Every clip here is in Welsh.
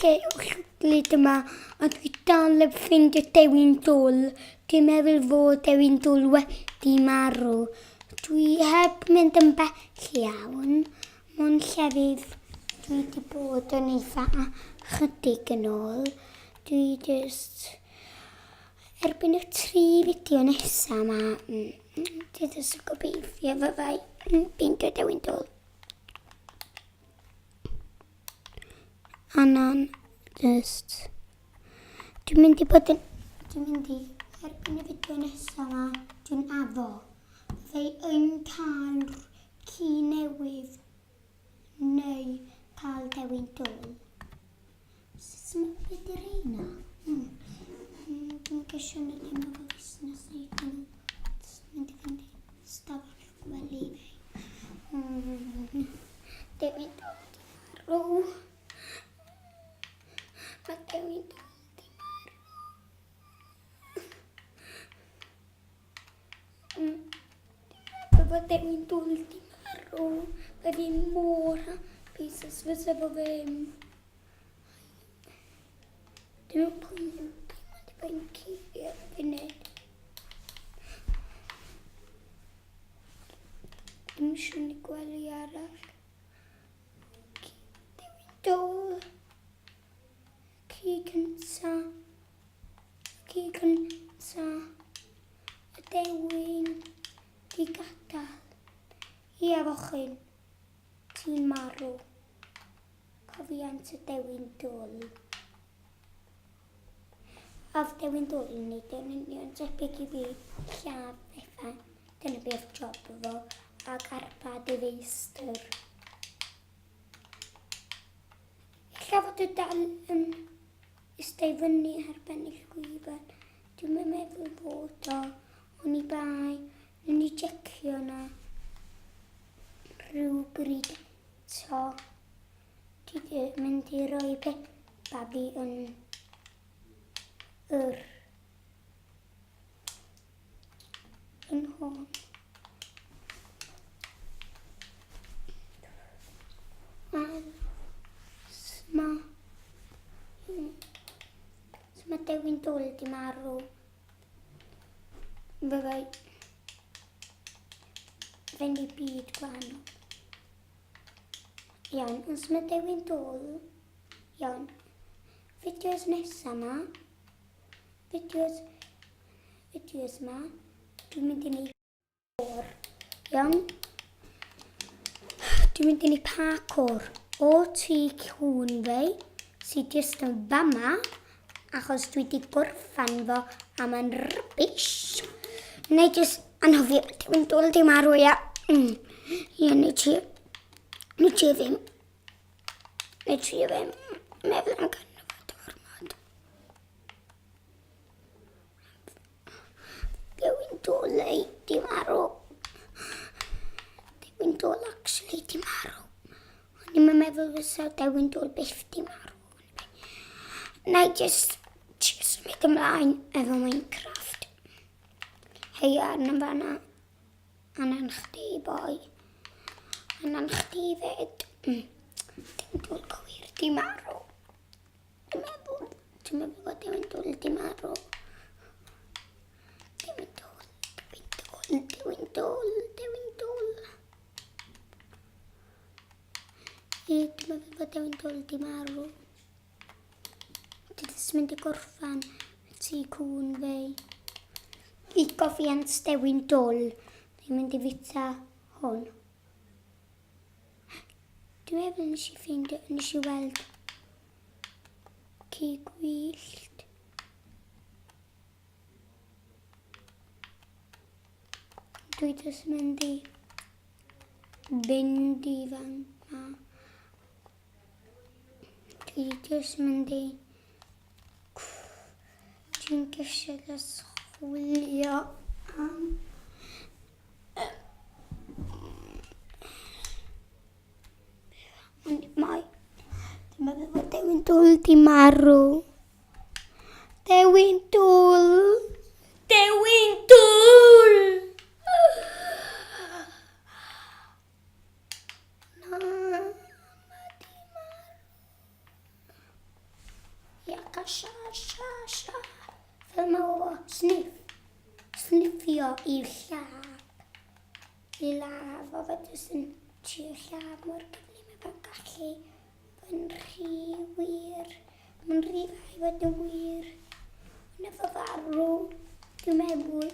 lle llwglyd yma, a dwi dal heb ffeindio Dewin Dwl. Dwi'n meddwl fod Dewin Dwl wedi marw. Dwi heb mynd yn bell iawn. Mewn llefydd dwi wedi bod yn eitha chydig yn ôl. Dwi just... Erbyn y tri fideo nesa ma, dwi jyst yn gobeithio fyddai yn ffeindio Dewin Dwl. Annan just... Dwi'n mynd i bod yn... Dwi'n mynd i... Erbyn y fideo nesaf yma, dwi'n addo. Fyddai yn cael ci newydd neu cael dewin dwl. Sut mae beth di'r reina? Hmm. Dwi'n gesio na dim efo busnes neu dwi'n mynd i fynd i stafell gwely fi. Dewin dwl di marw. Mae Dewin dwl di marw. Dwi'n meddwl bod Dewin dwl di marw. Mae fi mor hapus os fysa fo ddim. Dwi'n poeni, dwi'n mynd i poeni ci fi ar y funud. Dwi'n eisiau ni gwely arall. Dewin dwl. Ci cynta. Ci cynta. Y dewin di gadael. Ia fochyn. Ti'n marw. Cofiant y dewin dwl. Oedd Dewin Dwl yn neud yn union tebyg i fi lladd pethau. Dyna be oedd job fo ac arbad ei feistr. Ella fod y dal yn eistedd i fyny ar ben y llwyfan. Dwi'm yn meddwl fod o. O'n i bai. Newn ni jecio na rhywbryd eto. Dwi 'di mynd i roi pethau fi yn yr yn hwn. A sma sma Dewin Dwl di marw. Fyddai fynd i byd gwahanol. Iawn, os mae Dewin Dwl, iawn, fideos nesa ma, fideos, fideos ma, dwi'n mynd i neud o'r, iawn, dwi'n mynd i neud parkour o tŷ cŵn fi, sydd jyst yn fama, achos dwi wedi gorffan fo a mae'n rubbish. Neu jyst anghofio, dwi'n dwl dim marw ia. Mm. Ie, neu ti, neu ti ddim, neu ti ddim meddwl am gynno fo gormod. Dewin dwl ei di marw. Dewin dwl actually di marw. O'n i'n meddwl fysa Dewin dwl byth di marw. Na i just trio symud ymlaen efo Minecraft. Hei, arna fanna. Anna'n chdi, boi. Anna'n chdi fyd. Mm. Dim dwl cywir, di marw. Dwi'n meddwl, dwi'n meddwl bod dim dwl di marw. Dim dwl, dim dwl, dim dwl, dim dwl. Ie, dwi'n meddwl bod Dewin Dwl di marw. Dwi jyst mynd i gorffan y tŷ cŵn fe. I gofiant Dewin Dwl. Dwi'n mynd i fita hwn. Dwi'n meddwl nes i ffeindio, nes i weld ci gwyllt. Dwi jyst mynd i Fynd i fan 'ma. Dwi jyst mynd i... Dwi'n gesio jyst chwilio am... Ond mae... Dwi'n meddwl bod Dewin Dwl di marw. Dewin Dwl! Dewin Dwl! Na, mae di marw. sha, sha, sha. Fel mae o sniff. Sniffio i'r lladd. I ladd o fe jyst yn trio lladd mor gyflym efo gallu. Mae'n rhy wir. Mae'n rhy dda i fod yn wir. Ond efo farw, dwi'n meddwl,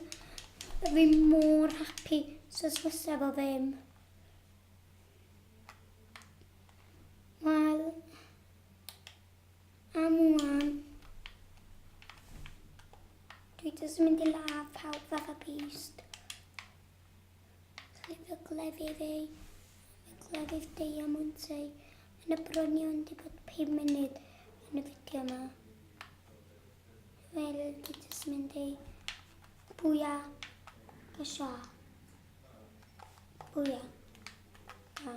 bydda fi mor hapus os fysa fo ddim. Wel, am wan, dwi jyst yn mynd i ladd pawb fatha beast. Clyfio glefydd ei, glefydd diamantau. Yn y bronion di bod 5 munud yn y fideo yma. Wel, dwi jyst mynd i bwya gysio. Bwya. A.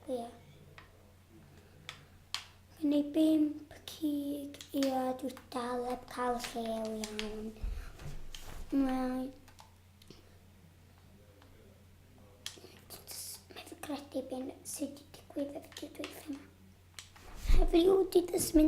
Bwya. Gen i bump cig, ia, dwi dal heb cael llew iawn. Mae... Mae fy credu beth sydd wedi digwydd y fideo dwytha yma. Heddiw dwi jyst mynd...